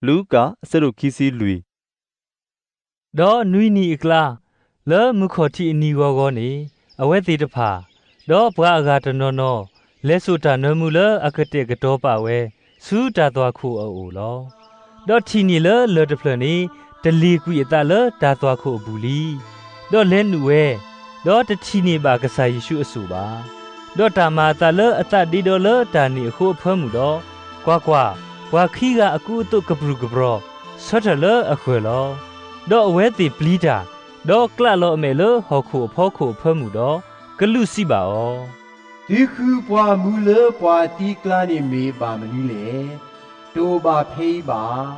လူၤကၣ် အဆၢဒိၣ်ခံဆံလွံၢ်. ဒီးနွံနံၤအကျါ, လၢမုၢ်ခီၣ်ထံးအနံၤဂီၤဂီၤန့ၣ်, အဝဲသ့ၣ်တဖၣ်, ဒီးပှၤအဂၤတနီၤနီၤ, လဲၤစိာ်တၢ်နၢမူလၢအကတဲာ်ကတီၤပာ်ဝဲ, ဆူတၢ်သွၣ်ခိၣ်အအိၣ်လီၤ. ဒီးထံၣ်န့ၢ်လၢလၢၢ်တဖျၢၣ်န့ၣ်, တလ့ၢ်ကွံာ်အသးလၢတၢ်သွၣ်ခိၣ်အပူၤလံ. ဒီးလဲၤနုာ်ဝဲ, ဒီးတထံၣ်န့ၢ်ဘၣ်ကစၢ်ယ့ၣ်ၡူးအစိၣ်ဘၣ်. ဒီးတၢ်မၤအသးလၢအသးဒ့ဒီလၢတၢ်န့ၣ်အဃိအဖၢမုၢ်ဒီး, ကွၢ်ကွၢ်, ပှၤခံဂၤအကူအသိးကပြုၢ်ကပြီၤ, ဆၢထၢၣ်လၢအဃၢၤလီၤ. ဒီးအဝဲသ့ၣ်ပျံၤတၢ်, ဒီးကျးလီၤအမဲာ်လၢဟီၣ်ခိၣ်အဖီခိၣ်အဖၢမုၢ်ဒီး, ကလူးစံးဘၣ်အီၤ, သုဃုပှၤမူလၢပှၤအသံအကျါန့ၣ်မ့ၢ်ဘၣ်မနုၤလဲၣ်. တအိၣ်ဘၣ်ဖဲအံၤဘၣ်.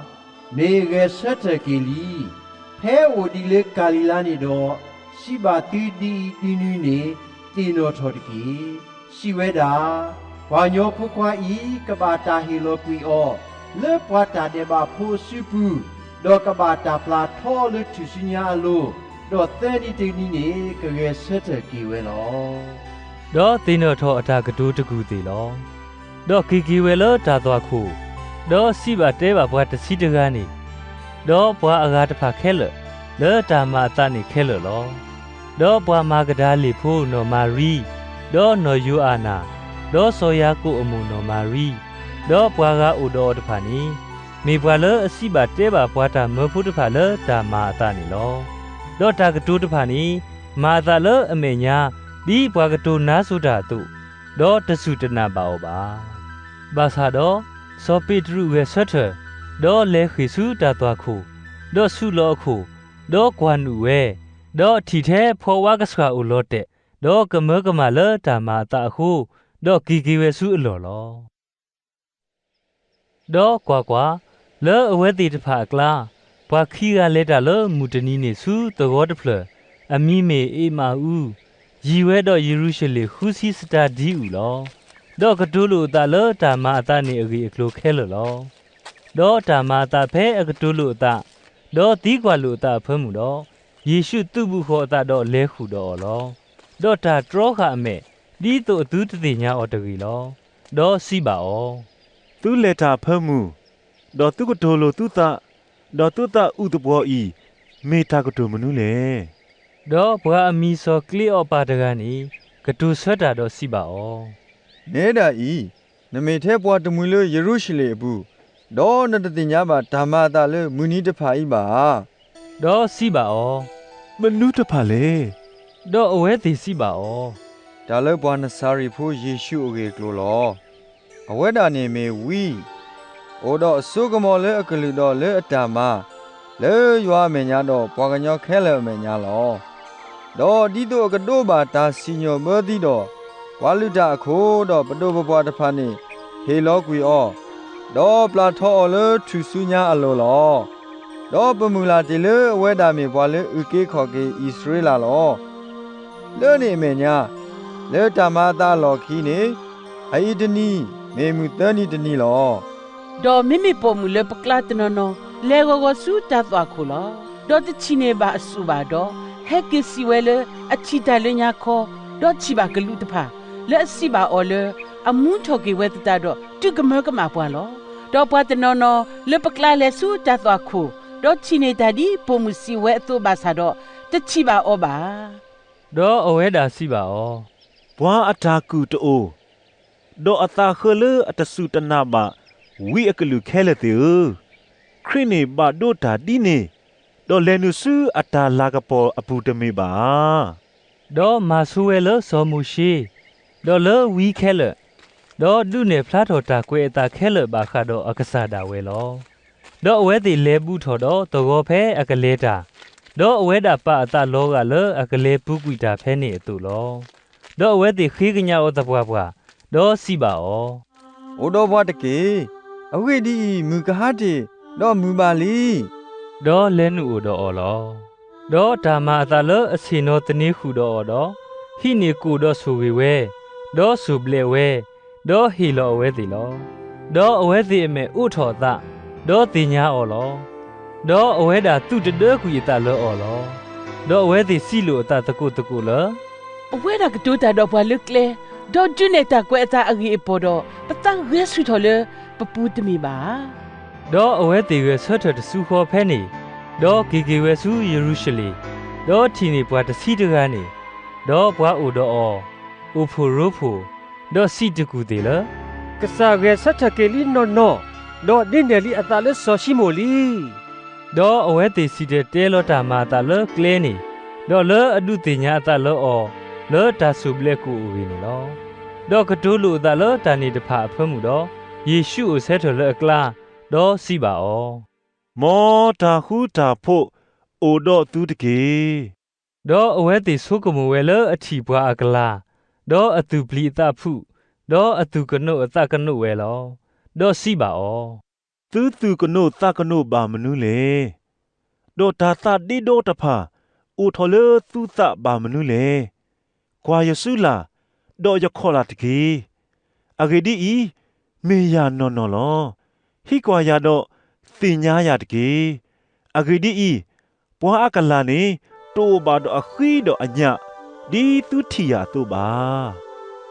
မ့ၢ်ဂဲၤဆၢထၢၣ်က့ၤလံ. ဖဲအိၣ်ဒံးလၢကၤလံၤလါန့ၣ်ဒီး, စံးဘၣ်သုဒ်အံၤဒ်နုၤန့ၣ်, သ့ၣ်နီၣ်ထီၣ်တက့ၢ်. စံးဝဲဒၣ်, ပှၤကညီဖိခွါအံၤ ကဘၣ်တၢ်ဟ့ၣ်လီၤကွံာ်အီၤ, လၢပှၤတၢ်ဒဲးဘးဖိအစုပူၤ, ဒီးကဘၣ်တၢ်ပျၢ်ထီအီၤလၢထူၣ်စုညါအလိၤ, ဒီးသၢနံၤတနံၤန့ၣ် ကဂဲၤဆၢထၢၣ်က့ၤဝဲလီၤ. ဒီးသ့ၣ်နီၣ်ထီၣ်အတၢ်ကတိၤတကူၢ်သ့ၣ်လီၤ. ဒီးက့ၤက့ၤဝဲလၢတၢ်သွၣ်ခိၣ်, ဒီးစံးဘၣ်တဲဘၣ်ပှၤတဆံတဂၤန့ၣ်, ဒီးပှၤအဂၤတဖၣ်ခဲလၢာ်, လၢတၢ်မၤအသးန့ၣ်ခဲလၢာ်လီၤ. ဒီးပှၤမၤကဒၤလ့ၣ်ဖိနီၢ်မၤရံ, ဒီးနီၢ်ယိၤအၤနၤ, ဒီးစီၤယၤကိာ်အမိၢ်နီၢ်မၤရံ, ဒီးပှၤဂၤအိၣ်ဒီးအီၤတဖၣ်န့ၣ်, မ့ၢ်ပှၤလၢအစံးဘၣ်တဲဘၣ်ပှၤတၢ်မၢဖိတဖၣ်လၢတၢ်မၤအသးန့ၣ်လီၤ. ဒီးတၢ်ကတိၤတဖၣ်န့ၣ်, မၤအသးလၢအမဲာ်ညါ, ဒ်ပှၤကတိၤနါစိၤတၢ်အသိး, ဒီးတစူၢ်တနာ်ဘၣ်အီၤဘၣ်. ဘၣ်ဆၣ်ဒီး, စီၤပ့းတရူးဂဲၤဆၢထၢၣ်, ဒီးလဲၤဃ့ၢ်ဆူတၢ်သွၣ်ခိၣ်, ဒီးဆူးလီၤအခိၣ်, ဒီးကွၢ်နုာ်ဝဲ, ဒီးထံၣ်ထဲဖီဝါကဆှၣ်အိၣ်လီၤတဲာ်, ဒီးကမၢကမၣ်လၢတၢ်မၤအသးအဃိ, ဒီးက့ၤက့ၤဝဲဆူအလီၢ်လီၤ. ဒီးကွၢ်ကွၢ်, လၢအဝဲသ့ၣ်တဖၣ်အကျါ, ပှၤခံဂၤလဲၤတၢ်လၢမုၢ်တနံၤန့ၣ်ဆူသဝီတဖျၢၣ်, အမံၤမ့ၢ်အ့းမၤအူ, ယံၤဝဲဒီးယရူၤၡလ့ၣ်ဃုဆံစတၤဒံအူၣ်လီၤ. ဒီးကတိၤလိာ်အသးလၢတၢ်မၤအသးန့ၣ်အဂ့ၢ်အကျိၤခဲလၢာ်လီၤ. ဒီးတၢ်မၤအသးဖဲအကတိၤလိာ်အသး, ဒီးသံကွၢ်လိာ်အသးအဖၢမုၢ်ဒီး, ယ့ၣ်ၡူးသုးဘူးဃီၤအသးဒီးလဲၤဃုာ်ဒီးအီၤလီၤ. ဒီးတၢ်တြီဃာ်အမဲာ်, ဒ်သိးအသုတသ့ၣ်ညါအီၤတဂ့ၤလီၤ. ဒီးစံးဘၣ်အီၤ, သုလဲၤတၢ်အဖၢမုၢ်, ဒီးသုကတိၤလိာ်သုသး, ဒီးသုသးအုၣ်သပှီၤအံၤ, မ့ၢ်တၢ်ကတိၤမနုၤလဲၣ်. ဒီးပှၤအမံၤစီၤကျ့အီၤပၤတဂၤန့ၣ်, ကတိၤဆၢတၢ်ဒီးစံးဘၣ်အီၤ, နဲဒၣ်အံၤ, နမ့ၢ်ထဲပှၤတမှံၤလၢယရူၤၡလ့ၣ်အပူၤ, ဒီးနတသ့ၣ်ညါဘၣ်တၢ်မၤအသးလၢမုၢ်နံၤတဖၣ်အံၤဘၣ်ဧါ. ဒီးစံးဘၣ်အီၤ, မနုၤတဖၣ်လဲၣ်. ဒီးအဝဲသ့ၣ်စံးဘၣ်အီၤ, တၢ်လၢပှၤနစၤရ့းဖိယ့ၣ်ၡူးအဂ့ၢ်အကျိၤလီၤ. အဝဲဒၣ်န့ၣ်မ့ၢ်ဝံ, အိၣ်ဒီးအစိကမီၤလၢအကလုၢ်ဒီးလၢအတၢ်မၤ, လၢယွၤအမဲာ်ညါဒီးပှၤကညီခဲလၢာ်အမဲာ်ညါလီၤ. ဒီးဒ်သိးအကဒိးဘၣ်တၢ်စံၣ်ညီၣ်ဘၢသံဒီး, ပှၤလုၢ်တၢ်အခိၣ်ဒီးပဒိၣ်ပပှၢ်တဖၣ်န့ၣ်, ဟ့ၣ်လီၤကွံာ်အီၤ, ဒီးပျၢ်ထီအီၤလၢထူၣ်စုညါအလိၤလီၤ. ဒီးပမုၢ်လၢ်တ့ၢ်လၢအဝဲဒၣ်မ့ၢ်ပှၤလၢအုၣ်က့ၤခီၣ်က့ၤအံၣ်စရ့လးလီၤ. လၢန့ၣ်အမဲာ်ညါ, လၢတၢ်မၤအသးအလီၢ်ခံန့ၣ်, အအံၤတနံၤမ့ၢ်မုၢ်သၢနံၤတနံၤလီၤ. ဒီးမ့မ့ၢ်ပိာ်မုၣ်လၢပကျါတနီၤနီၤ, လဲၤဂီၤဂီၤဆူတၢ်သွၣ်ခိၣ်လီၤ. ဒီးတထံၣ်န့ၢ်ဘၣ်အစိၣ်ဘၣ်ဒီး, ဟဲက့ၤစံးဝဲလၢအထံၣ်တၢ်လၢညါခီ, ဒီးထံၣ်ဘၣ်ကလူးတဖၣ်, လၢအစံးဘၣ်အီၤလၢ, အမူထီၣ်က့ၤဝဲသတးဒီးတုၤကမၢကမၣ်ပှၤလီၤ. ဒီးပှၤတနီၤနီၤလၢပကျါလဲၤဆူတၢ်သွၣ်ခိၣ်, ဒီးထံၣ်န့ၢ်တၢ်ဒ်ပိာ်မုၣ်စံးဝဲအသိးဘၣ်ဆၣ်ဒီး, တထံၣ်ဘၣ်အီၤဘၣ်. ဒီးအဝဲဒၣ်စံးဘၣ်အီၤ, ပှၤအတၢ်ကူၣ်တအိၣ်, ဒီးအသးဃၢလၢအတစူၢ်တနာ်ဘၣ်ဝံအကလုာ်ခဲလၢာ်သ့ၣ်ဧၢ, ခရံာ်န့ၣ်ဘၣ်ဒိတၢ်ဒ်န့ၣ်, ဒီးလဲၤနုာ်ဆူအတၢ်လၤကပီၤအပူၤတမ့ၢ်ဘၣ်ဧါ. ဒီးမၤဆိဝဲလၢစီၤမိၤၡ့, ဒီးလၢဝံခဲလၢာ်, ဒီးဒုးနဲၣ်ဖျါထီၣ်တၢ်ကွဲးအသးခဲလၢာ်ဘၣ်ဃးဒီးအကစၢ်ဒၣ်ဝဲလီၤ. ဒီးအဝဲသ့ၣ်လဲၤဘူးထီၣ်ဒီးသဝီဖဲအကလဲၤတၢ်, ဒီးအဝဲဒၣ်ပာ်အသးလီၤဂာ်လၢအကလဲၤပူၤကွံာ်တၢ်ဖဲန့ၣ်အသိးလီၤ. ဒီးအဝဲသ့ၣ်ဃ့ကညးအီၤသပှၢ်ပှၢ်, ဒီးစံးဘၣ်အီၤ, အိၣ်ဒီးပှၤတက့ၢ်. အဂ့ၢ်ဒ်အံၤ, မုၢ်ကဟါတ့ၢ်ဒီးမုၢ်ဘၣ်လံ. ဒီးလဲၤနုာ်အိၣ်ဒီးအီၤလီၤ. ဒီးတၢ်မၤအသးလၢအဆ့ၣ်နီၤသန့ၤဃုာ်ဒီးအီၤဒီး, ဟံးန့ၢ်ကိၣ်ဒီးဆိၣ်ဂ့ၤဝဲ, ဒီးစိၢ်ဘျဲးဝဲ, ဒီးဟ့ၣ်လီၤအဝဲသ့ၣ်လီၤ. ဒီးအဝဲသ့ၣ်အမဲာ်အိးထီၣ်အသး, ဒီးသ့ၣ်ညါအီၤလီၤ. ဒီးအဝဲဒၣ်သူၣ်တဒၢကွံာ်အသးလၢအီၤလီၤ. ဒီးအဝဲသ့ၣ်စံးလိာ်အသးသကိးသကိးလၢ, အဝဲဒၣ်ကတိၤတၢ်ဒီးပှၤလၢကျဲ, ဒီးဒုးနဲၣ်တၢ်ကွဲးအသးအဂ့ၢ်အပီၢ်ဒီး, ပသးဂဲၤဆူၣ်ထီၣ်လၢပပူၤတမ့ၢ်ဘၣ်ဧါ. ဒီးအဝဲသ့ၣ်ဂဲၤဆၢထၢၣ်တစုဃီဖဲန့ၣ်, ဒီးက့ၤက့ၤဝဲဆူယရူၤၡလ့ၣ်, ဒီးထံၣ်န့ၢ်ပှၤတဆံတဂၤန့ၣ်, ဒီးပှၤအိၣ်ဒီးအီၤ, အိၣ်ဖှိၣ်ရိဖှိၣ်, ဒီးစံးတကူၣ်သ့ၣ်လၢ, ကစၢ်ဂဲၤဆၢထၢၣ်က့ၤလံနီၢ်နီၢ်, ဒီးဒ့နဲၣ်လံအသးလၢစီၤၡံမိၣ်လံ. ဒီးအဝဲသ့ၣ်စံၣ်တဲၤတဲလီၤတၢ်မၤအသးလၢကျဲန့ၣ်, ဒီးလၢအဒုးသ့ၣ်ညါအသးလၢအီၤလၢတၢ်ဆိၣ်ဘျဲးကိၣ်အဂ့ၢ်န့ၣ်လီၤ. ဒီးကတိၤလိာ်အသးလၢတၢ်န့ၣ်တဖၣ်အဖၢမုၢ်ဒီး, ယ့ၣ်ၡူးအိၣ်ဆၢထၢၣ်လၢအကျါ, ဒီးစံးဘၣ်အီၤ, မ်တၢ်ဃူတၢ်ဖိးအိၣ်ဒီးသုတက့ၢ်. ဒီးအဝဲသ့ၣ်ဆိကမိၣ်ဝဲလၢအထံၣ်ပှၤအကလၤ, ဒီးအသူၣ်ပျံၤအသးဖုး, ဒီးအသူၣ်ကနိးအသးကနိးဝဲလီၤ. ဒီးစံးဘၣ်အီၤ, သုသူၣ်ကနိးသးကနိးဘၣ်မနုၤလဲၣ်. ဒီးတၢ်သးဒ့ဒီတဖၣ်အိၣ်ထီၣ်လၢသုသးဘၣ်မနုၤလဲၣ်. ကွၢ်ယစုလၢ်, ဒီးယခီၣ်လၢ်တက့ၢ်. အဂ့ၢ်ဒ်အံၤ, မ့ၢ်ယၤနီၢ်နီၢ်လီၤ. ဟံးကွၢ်ယၤဒီးသ့ၣ်ညါယၤတက့ၢ်. အဂ့ၢ်ဒ်အံၤ, ပှၤအကလၤန့ၣ် တအိၣ်ဘၣ်ဒီးအဃံဒီးအညၣ်, ဒ်သုထံၣ်ယၤအသိးဘၣ်.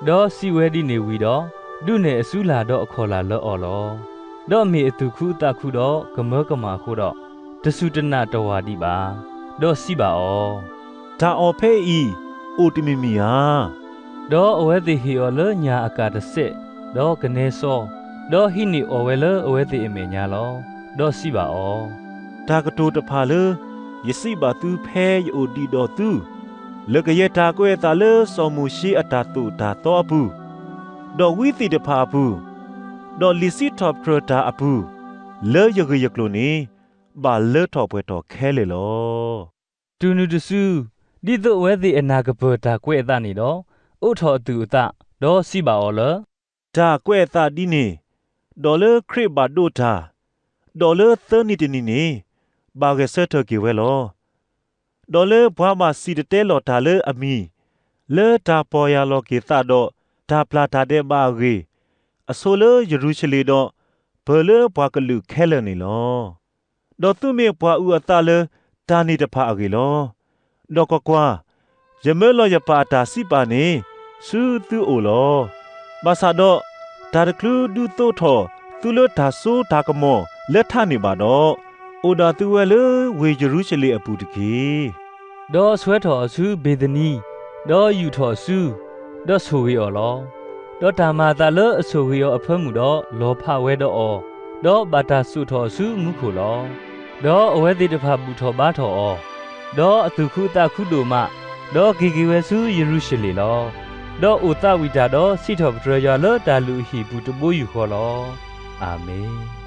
ဒီးစံးဝဲဒ်န့ၣ်ဝံၤဒီး, ဒုးနဲၣ်အစုလၢ်ဒီးအခီၣ်လၢ်လၢအီၤလီၤ. ဒီးမ့ၢ်အသူၣ်ခုသးခုဒီးကမၢကမၣ်အဃိဒီး, တစူၢ်တနာ်တဝၢ်ဒံးဘၣ်. ဒီးစံးဘၣ်အီၤ, တၢ်အီၣ်ဖဲအံၤအိၣ်တမံၤမံၤဧါ. ဒီးအဝဲသ့ၣ်ဟ့ၣ်အီၤလၢညၣ်အကၣ်တစဲး, ဒီးကနဲစီ, ဒီးဟံးန့ၢ်အီၣ်ဝဲလၢအဝဲသ့ၣ်အမဲာ်ညါလီၤ. ဒီးစံးဘၣ်အီၤ, တၢ်ကတိၤတဖၣ်လၢယစံးဘၣ်သုဖဲယအိၣ်ဒံးဒီးသု, လၢကယဲၢ်တၢ်ကွဲးအသးလၢစီၤမိၤၡ့အတၢ်သိၣ်တၢ်သီအပူၤ, ဒီးဝံသ့ၣ်တဖၣ်အပူၤ, ဒီးလံာ်စံးထီၣ်ပတြၢၤတၢ်အပူၤ, လၢယဂ့ၢ်ယကျိၤန့ၣ်, ဘၣ်လၢထီၣ်ပှဲၤထီၣ်ခဲလၢာ်လီၤ. တုၤနုၤတစု, ဒ်သိးအဝဲသ့ၣ်အနၢ်ကပၢၢ်တၢ်ကွဲးအသးန့ၣ်ဒီး, အိးထီၣ်အသူၣ်အသး, ဒီးစံးဘၣ်အီၤလၢ, တၢ်ကွဲးအသးဒ်န့ၣ်, ဒီးလၢခရံာ်ဘၣ်ဒိးတၢ်, ဒီးလၢသၢနံၤတနံၤန့ၣ်, ဘၣ်ဂဲၤဆၢထၢၣ်က့ၤဝဲလီၤ. ဒီးလၢပှၤဘၣ်စံၣ်တဲၤတဲလီၤတၢ်လၢအမံၤ, လၢတၢ်ပီၢ်ယၢ်လီၤက့ၤသးဒီးတၢ်ပျၢ်တၢ်ဒဲးဘးအဂ့ၢ်, အဆိလၢယရူၤၡလ့ၣ်ဒီး, ပၢၢ်လၢပှၤကလုာ်ခဲလၢာ်န့ၣ်လီၤ. ဒီးသုမ့ၢ်ပှၤအုၣ်အသးလၢတၢ်န့ၣ်တဖၣ်အဂ့ၢ်လီၤ. ဒီးကွၢ်ကွၢ်, ယမၢလီၤယပၢ်အတၢ်စံးပာ်န့ၣ်ဆူသုအိၣ်လီၤ. ဘၣ်ဆၣ်ဒီး, တၢ်တချုးဒုးသိးထီၣ်သုလၢတၢ်စိတၢ်ကမီၤလၢထးန့ၣ်ဘၣ်ဒီး, အိၣ်ဒၣ်သုဝဲလၢဝ့ၢ်ယရူၤၡလ့ၣ်အပူၤတက့ၢ်. ဒီးဆှၢထီၣ်အီၤဆူဘ့ၤသနံ, ဒီးယူာ်ထီၣ်အစု, ဒီးဆိၣ်ဂ့ၤအီၤလီၤ. ဒီးတၢ်မၤအသးလၢအဆိၣ်ဂ့ၤအီၤအဖၢမုၢ်ဒီးလီၤဖးဝဲဒီးအီၤ, ဒီးဘၣ်တၢ်စိာ်ထီၣ်အီၤဆူမူခိၣ်လီၤ. ဒီးအဝဲသ့ၣ်တဖၣ်ဘူၣ်ထီၣ်ဘါထီၣ်အီၤ, ဒီးအသူၣ်ခုသးခုဒိၣ်မး, ဒီးက့ၤက့ၤဝဲဆူယရူၤၡလ့ၣ်လီၤ. ဒီးအိၣ်သးဝံၣ်တၢ်ဒီးစံးထီၣ်ပတြၢၤယွၤလၢတၢ်လုၢ်အဟံၣ်အပူၤတဘိယူၢ်ဃီလီၤ. အၤမ့ၣ်.